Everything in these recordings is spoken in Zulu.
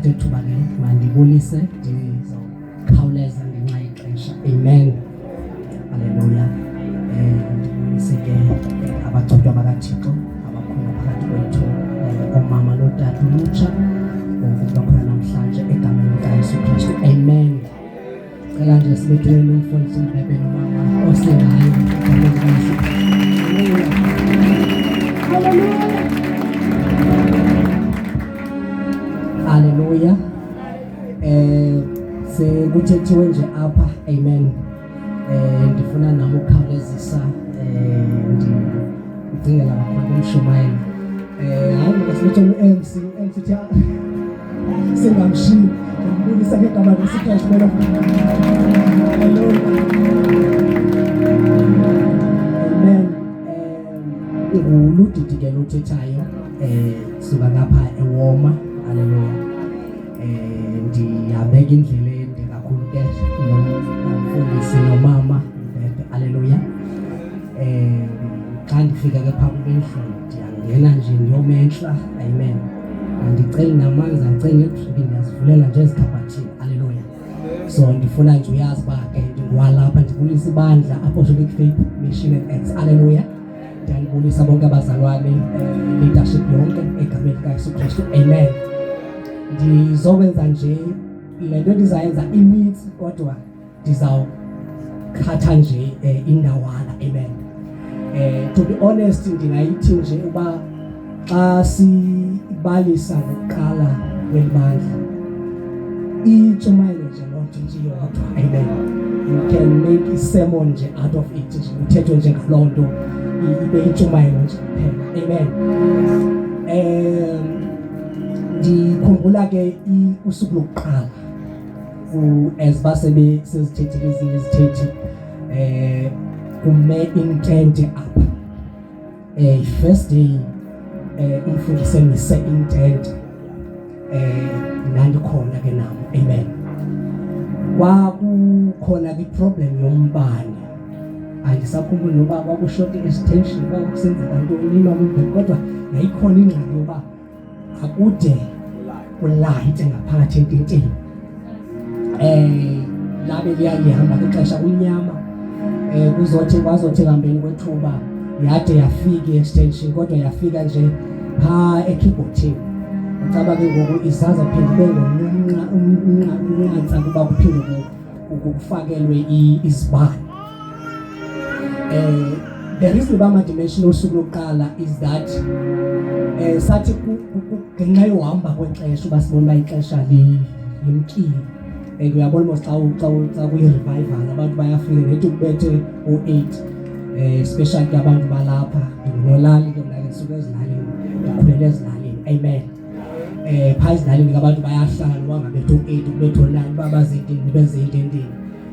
Mandithathe thuba ke mandibulise, ndizokhawuleza ngenxa yexesha. Amen. Haleluya. Ndibulise ke abagcotywa bakaThixo abakhona phakathi kwethu, oomama nootata, ulutsha, wonke umntu okhona namhlanje egameni likaYesu Kristu. Amen. Cela nje sibethelele umfundisi uMbhebhe nomama osingayo egameni likaYesu. Haleluya. Haleluya. Sekuthethiwe nje apha. Amen. Ndifuna nami ukukhawulezisa, ndicingela kakhulu kumshumayeli. Hayi, makasibethele u-MC, u-MC thi singamshiyi. Ndibulisa ngegama lesiKristu. Amen. Nguludidi ke lothethayo, suka ngapha eWoma. Haleluya. Ndihambeka indlela ende kakhulu ke nomfundisi nomama. Haleluya. Xa ndifika ke phaa kule ndlu ndiyangena nje ndiyomentla. Amen. Andiceli namanzi, andiceli nedrinki, ndiyazivulela nje ezikhabhathini. Haleluya. So ndifuna nje uyazi uba ke ndingwalapha, ndibulisa ibandla Apostolic Faith Mission and Acts. Haleluya. Ndiyanibulisa bonke abazalwane, leadership yonke egameni likaYesu Kristu. Amen. Ndizokwenza nje le nto ndizayenza imitsi, kodwa ndizawukhatha nje indawana. Amen. To be honest, ndingayithi nje uba xa sibalisa ngokuqala kweli bandla, intshumayelo nje loo nto nje iyodwa. Amen. You can make a sermon nje out of it, nje uthethwe nje ngaloo nto, ibe intshumayelo nje kuphela. Amen. Ndikhumbula ke usuku lokuqala as basebe sezithethile ezinye izithethi, kume intente apha. First day, umfundisi emise intente, ndandikhona ke nam. Amen. Kwakukhona ke problem yombane, andisakhumbuli noba kwakushota i-extension, kwakusenzeka ntoni mambe, kodwa yayikhona ingxaki yoba akude kulayite ngaphakathi ententeni. Labe liyalihamba kwixesha kumnyama. Kuzothi kwazothi hambeni kwethuba yade yafika i-extension, kodwa yafika nje phaa ekeyboardini. Ucaba ke ngoku izaza phinde ibe ngomnye umnqantsa kuba kuphinde kufakelwe izibane. The reason uba madimension usuku lokuqala is that sathi ngenxa yohamba kwexesha uba sibona uba ixesha limkile. Uyabona mos xa kuyi-revival abantu bayafika nethi kubethe o-8, especially ke abantu balapha. Ndingunolali ke mna ke, ndisuka ezilalini, ndikhulele ezilalini. Amen. Phaa ezilalini ke abantu bayahlala noba ngabethe o-8, kubethe o-9, uba bazentini bezententini.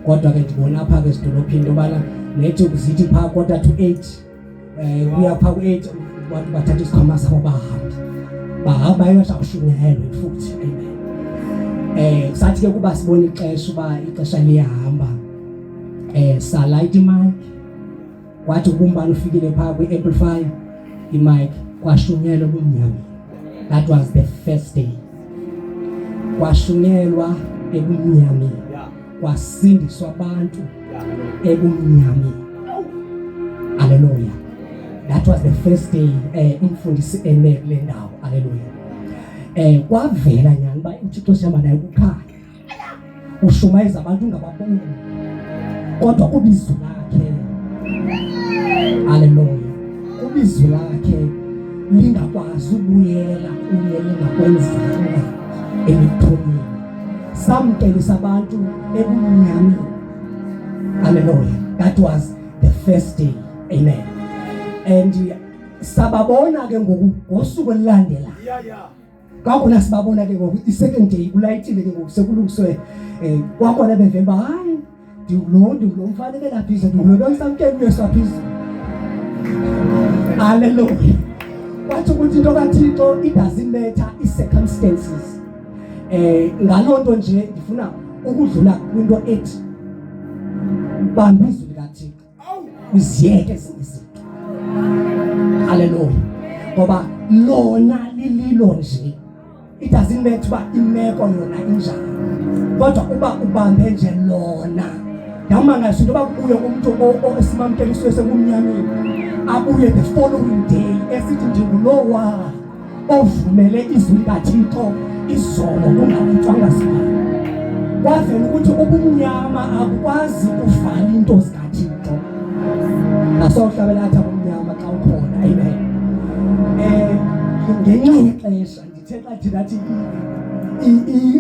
Kodwa ke ndibona apha ke ezidolophini into yobana nethi zithi phaa 7:45, kuya phaa ku-8, abantu bathatha isikhwama sabo bahambe, bahamba ayosawushunyayelwe futhi. Amen. Sathi ke kuba sibona ixesha uba ixesha liyahamba, salayita imic, kwathi ubumbane ufikile phaa kwi-amplifier imic, kwashunyelwa ebumnyameni. That was the first day kwashunyelwa ebumnyameni, kwasindiswa abantu ebumnyameni. Haleluya. That was the first day umfundisi eme kule ndawo. Haleluya. Kwavela nyani uba uThixo sihamba naye kukhanya, ushumayeza abantu ungababoni, kodwa kubizwi lakhe. Haleluya. Kubizwi lakhe lingakwazi ubuyela kuye lingakwenzanga elithumile. Samkelisa abantu ebumnyameni. Haleluya. That was the first day. Amen. And sababona ke ngoku ngosuku olulandela. Kwakhona sibabona ke ngoku i-second day, kulayitile ke ngoku, sekulungiswe. Kwakhona bevela uba hayi, ndingulo mfana ebelapha izolo, ndingulo nsamkela uYesu apha izolo. Haleluya. Kwathi ukuthi into kaThixo, it doesn't matter i-circumstances. Ngaloo nto nje ndifuna ukudlula kwinto ethi bamba izwi likaThixo, uziyeke ezinye izinto. Haleluya. Ngoba lona lililo nje. It doesn't matter uba imeko yona injani, kodwa uba ubambe nje lona. Ndamangazwa into yoba kubuye umntu esimamkelisiwe sebumnyameni, abuye the following day esithi ndingulowa ovumele izwi likaThixo izolo kungakhutshwanga sibani. Kwavela ukuthi ubumnyama akukwazi kuvala into zikaThixo. Nasohlabela athi abumnyama xa ukhona. Amen. Ngenxa yexesha ndithe xa thina athi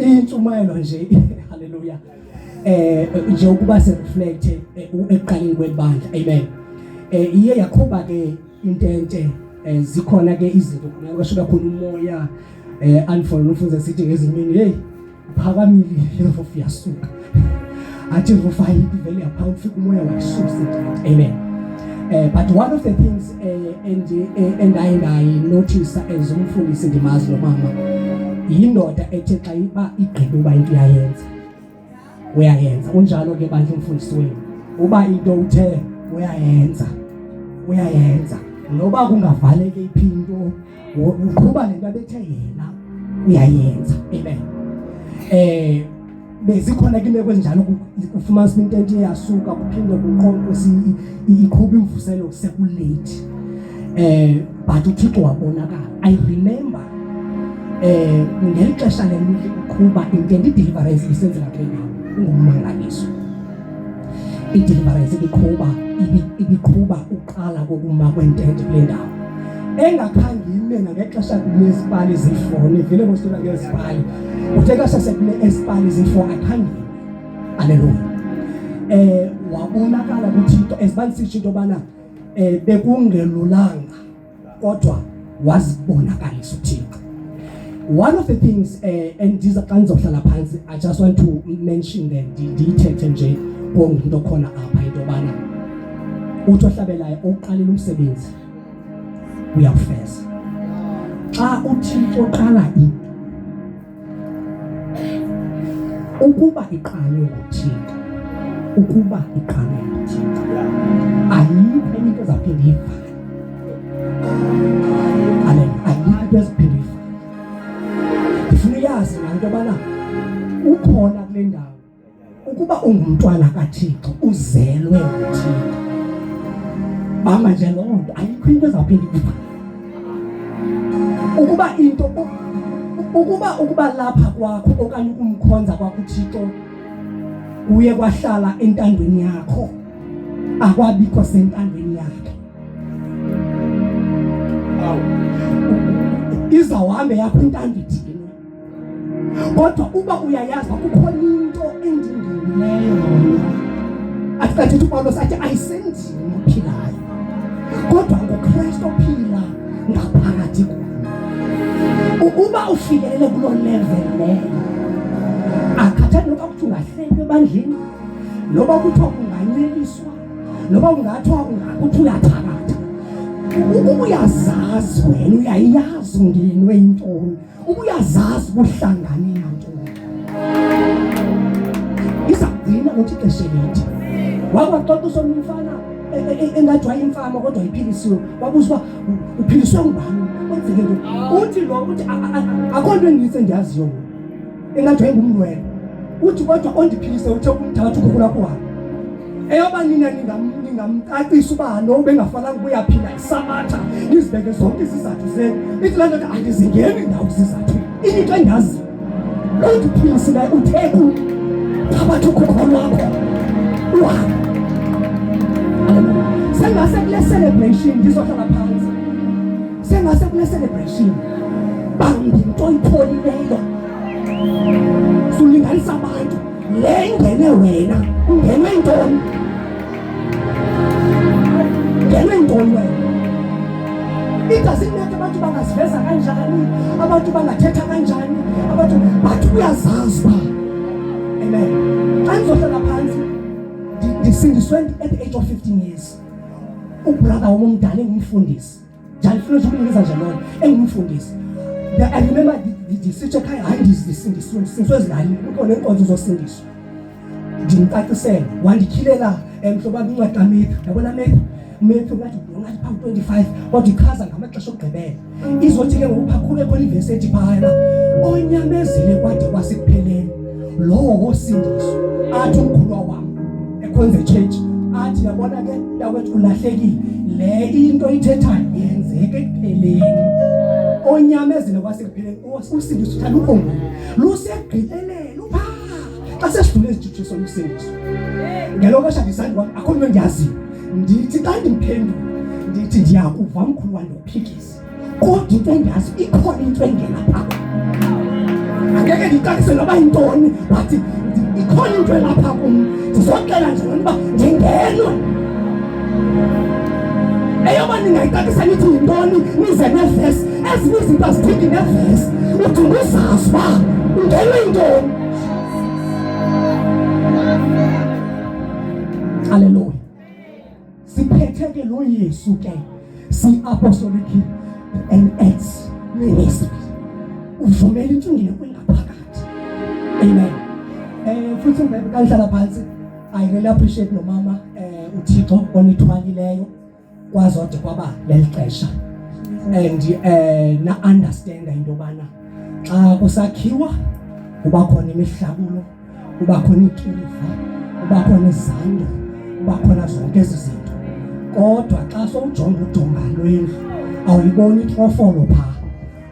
intshumayelo nje, haleluya, nje ukuba se reflect ekuqaleni kwebandla. Amen. Iye yaqhuba ke intente, zikhona ke izinto khona kwashuka khona umoya, unfollow umfunze sithi ngezimini, hey, phakamile iroof yasuka, athi iroof ayikho vele yaphaka, ufika umoya wayisusa intente. Amen. But one of the things endaye ndayinothisa as umfundisi ndimazi lo mama, yindoda ethe xa iba igqibe uba into uyayenza, uyayenza. Unjalo ke bandla umfundisi wenu, uba into uthe uyayenza, uyayenza, noba kungavaleke iphi into, uqhuba lento abethe yena uyayenza. Amen. Bezikhona ke imeko ezinjalo, ufumanisa into entshe yasuka, kuphinde kuqoqwe, iqhuba imvuselo sekulate, but uThixo wabonakala. I remember ngeli xesha lemiqhuba intente, i-deliverance isenzeka kule ndawo, ingummangaliso. I-deliverance ibiqhuba, ibiqhuba uqala kokuma kwentente kule ndawo, engakhange ime nangexesha kunezipali ziyi-4. Nivile mositona ngezipali, uthe xesha sekune esipali ziyi-4, akhange ime. Haleluya. Wabonakala kuThixo ezibanisisho into yobana bekungelulanga, kodwa wazibonakalisa uThixo. One of the things endiza xa ndizohlala phantsi, I just want to mention them, ndiyithethe nje kongumuntu okhona apha, into yobana uthi ohlabelayo oqalile umsebenzi uyawufeza. Xa uThixo qala into, ukuba iqalwe nguThixo, ukuba iqalwe nguThixo, ayikho enye into ezawuphinda iyivale. Amen. Ayikho into ezawuphinda iyivale. Ndifuna uyazi laa nto yobana ukhona kule ndawo. Ukuba ungumntwana kaThixo, uzelwe nguThixo, bamba nje loo nto, ayikho into ezawuphinda ikuvale. Ukuba into ukuba lapha kwakho okanye ukumkhonza kwakho uThixo uye kwahlala entandweni yakho, akwabikho sentandweni yakhe, izawuhambe yakho intando ithini. Kodwa uba uyayazi uba kukhona into endingenileyo mna, athi xa thetha uPawulos athi ayisendimi ophilayo, kodwa nguKristu ophila ngaphakathi kum. Uba ufikelele kuloo level leyo, akhathali noba kuthiwa ungahlelwa ebandleni, noba kuthiwa kunganyeliswa, noba kungathiwa ungakuthi uyathakatha, ukuba uyazazi wena, uyayazi ungenwe yintoni, ubuyazazi ubuhlangane nantoni, iza kugcina uthi ixesha elide. Wakwaxoxa omnye umfana engathi wayimfama kodwa iphilisiwe, wabuza uba uphiliswe ngubani, kwenzeke ntoni. Uthi lo uthi akho nto enintsi endiyaziyo mna, engathi wayengumlwelo. Uthi kodwa ondiphilise uthe kumthatha ukukula kuhamba eyoba nina ningamcacisa uba lo bengafananga ubuyaphila isabatha, nizibeke zonke izizathu zenu. Ithi laa nto andizingeni ndawo izizathu, into endaziyo loo nto uphilisileyo uthe kum thabatha ukhokho lwakho uhambe. Sengase kule celebration ndizohlala phantsi, sengase kule celebration bambi into oyipholileyo, sulinganisa abantu le ingene wena, ungenwe ntoni, ngenwe ntoni wena. It doesn't matter abantu bangaziveza kanjani, abantu bangathetha kanjani, abantu bathi uyazazi uba. Amen. Xa ndizohlala phantsi, ndisindiswe at the age of 15 years, ubrother wam omdala engumfundisi njani, funa nje ukunikeza nje lona engumfundisi. I remember ndisitsho ekhaya, hayi, ndisindiswe, ndisindiswe ezilalini, kukho neenkonzo zosindiswa. Ndimcacisele, wandityhilela, mhlobo wam, incwadi kaMatthew, yabona Matthew. Matthew ngathi ngathi phambi 25, kodwa ichaza ngamaxesha okugqibela. Izothi ke ngoku phakube khona ivesi ethi phayana onyamezele kwade kwasekupheleni lowo wosindiswa. Athi umkhulwa wam ekhonze church athi yabona ke yakwethu ulahlekile, le into ithethayo yenzeke ekupheleni. Onyamezele kwasekupheleni usindiswa uthanda ubomi lusekugqibeleni upha xa sesidlule ezitshutshiso lusindiso. Ngelo xesha ndisandi wam akho nto endiyaziyo, ndithi xa ndimphendula ndithi ndiyakuva mkhulu wam ndokuphikisa, kodwa into endiyazi ikhona into engena phaa, angeke ndicakise noba yintoni, but ikhona into elapha kum. Ndizoxela nje loo nto uba ndingenwe eyoba ningayicacisa nithi yintoni, nize nevesi. Ezinye izinto azidingi nevesi, udinga uzazi uba ungenwe yintoni. Haleluya. Siphethe ke lo Yesu ke si-apostolic and Acts ministry, uvumela intshungile kwingaphakathi. Amen. Futhi ngibeke kanhlala phansi. I really appreciate nomama uThixo onithwalileyo kwazode kwaba leli xesha, and na understand into yobana xa kusakhiwa kuba khona imihlakulo, kuba khona iikiliva, kuba khona izando, kuba khona zonke ezi zinto, kodwa xa sowujonga udonga lwendlu awuyiboni itrofolo phaa,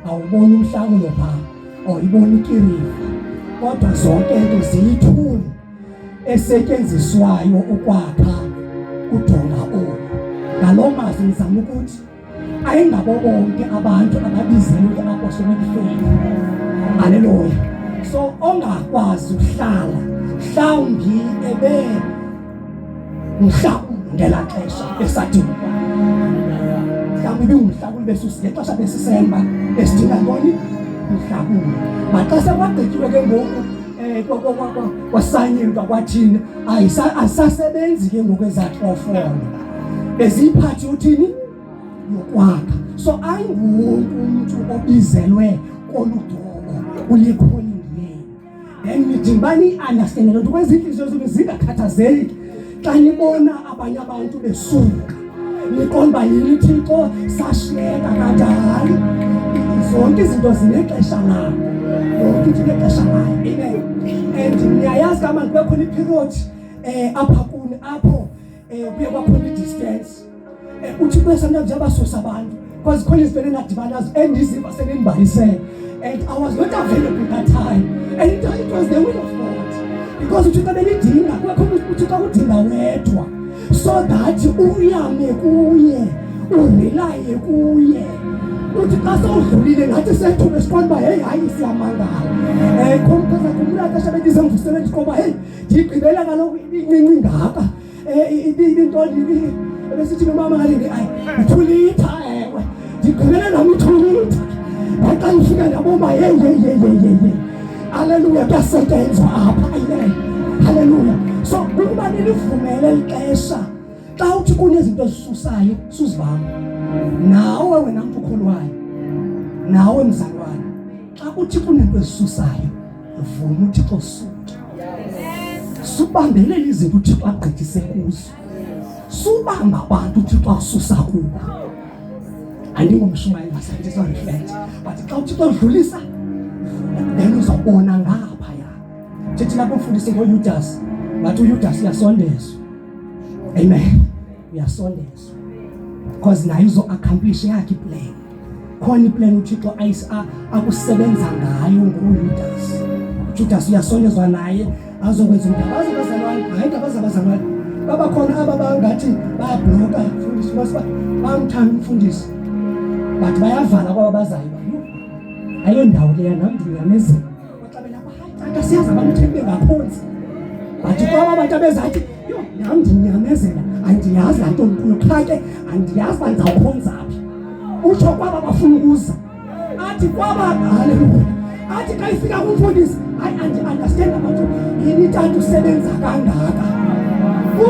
awuboni umhlakulo phaa, awuyiboni ikiriva, kodwa zonke into ziyithuli esetyenziswayo ukwakha udonga olu. Ngaloo mazwi ndizama ukuthi ayingabo bonke abantu ababizelwe i-apostolic faith. Haleluya. So ongakwazi ukuhlala mhlawumbi ebe mhlawumbi ngelaa xesha esadinga, mhlawumbi ibingumhlakulo besusi ngexesha besisemba besidinga ntoni, umhlakulo. Maxa sekwagqityiwe ke ngoku kwasanyelwa kwathini, ayisasebenzi ke ngoku ezatrofolo beziyiphathi uthini yokwakha. So ayinguwonke umntu obizelwe kolu gcobo ulikholingi yenu. Then nidinga uba niyi-understande loo nto kwezi intliziyo zenu zingakhathazeki xa nibona abanye abantu besuka, niqonda uba yini Thixo sashiyeka kanti hayi, zonke izinto zinexesha layo, yonke into inexesha layo. Amen. And niyayazi kamani kube khona iperiod apha kuni apho kuye kwakhona i-distance. Uthi kube sometimes yabasusa abantu because khona izinto enadibana nazo endiziva senindibalisele, and I was not available that time, and it was the will of God, because uThixo benidinga, kube khona uThixo akudinga wedwa so that uyame kuye, urelaye kuye. Uthi xa sewudlulile ngathi sethuke siqonda uba heyi hayi siyamangala. Khomkhaza khumbula xesha bendisemvuseleni, ndiqoba heyi ndigqibela kaloku ibincinci ngaka, ibintoni ebesithi nomama ngalini, ayi ithulitha, ewe ndigqibele nam ithulitha. Xa ndifika ndaboma heyi heyi heyi heyi heyi, haleluya, kuyasetyenzwa apha. Amen, haleluya. So ukuba nilivumele eli xesha, xa uthi kunezinto ezisusayo suzibamba nawe wena mntu ukholwayo, nawe mzalwane, xa kuthi kunento ezisusayo vuma uThixo suke. Subambelele izinto uThixo agqithise kuzo, subamba abantu uThixo akususa kubo. Andingomshumayeli basathi reflect, but xa uThixo udlulisa then uzawubona ngaphaya. Thithi lapho umfundisi ngoYudas, ngathi uYudas uyasondezwa. Amen, uyasondezwa because naye uzo-accomplish yakhe iplan. Khona iplan uThixo akusebenza ngayo ngoYudas. UJudas uyasondezwa naye azokwenza umdaba aze bazalwane, hayi indaba zabazalwane baba khona aba bangathi bayabloka mfundisi, basiba bamthanda umfundisi but bayavala kwaba bazayo, ayondawo leya nam ndinyamezela. Tata siyazi abantu utheni bengakhonzi, but kwaba abantu abezathi yho nam ndinyamezela, andiyazi laa nto ndikuyo qha ke andiyazi uba ndizawukhonza phi. Utsho kwaba bafuna ukuza athi kwaba, haleluya, athi xa ifika kumfundisi hayi andi-understand abantu yini tata usebenza kangaka.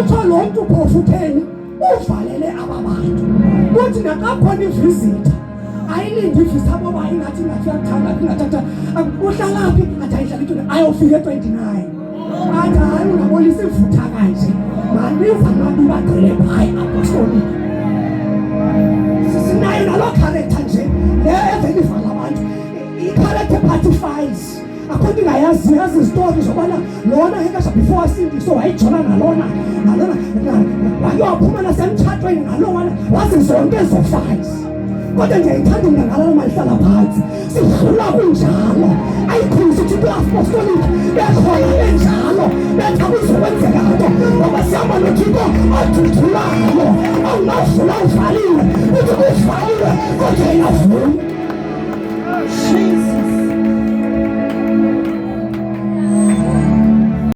Utsho lo mntu phofu utheni uvalele aba bantu, kuthi naxa khona ivisitha ayilindi ivisa boba ingathi ingathi uyakuthanda ingathatha uhlala phi, athi ayihlala itwenty ayofika e-29, athi hayi ungabonisa ivutha kanje maniza abantu bagcwele phayi apostolic. Sinayo naloo character nje le evele ivala abantu, i-character ephatha ii-files. Akho nto ingayaziyo, yazi izitori zobana lona ngexesha before asindiswe wayijola nalona nalona, wake waphuma nasemtshatweni nalowana, wazi zonke ezo files. Kodwa ndiyayithanda ingangalalo mayihlala phantsi, sidlula kunjalo. Ayikhulisa ukuthi into apostolic bekhona benjalo, bethi akuzokwenzeka nto ngoba sihamba noThixo odudulayo, awungavula uvaliwe, uthi kuvaliwe kodwa yena vula.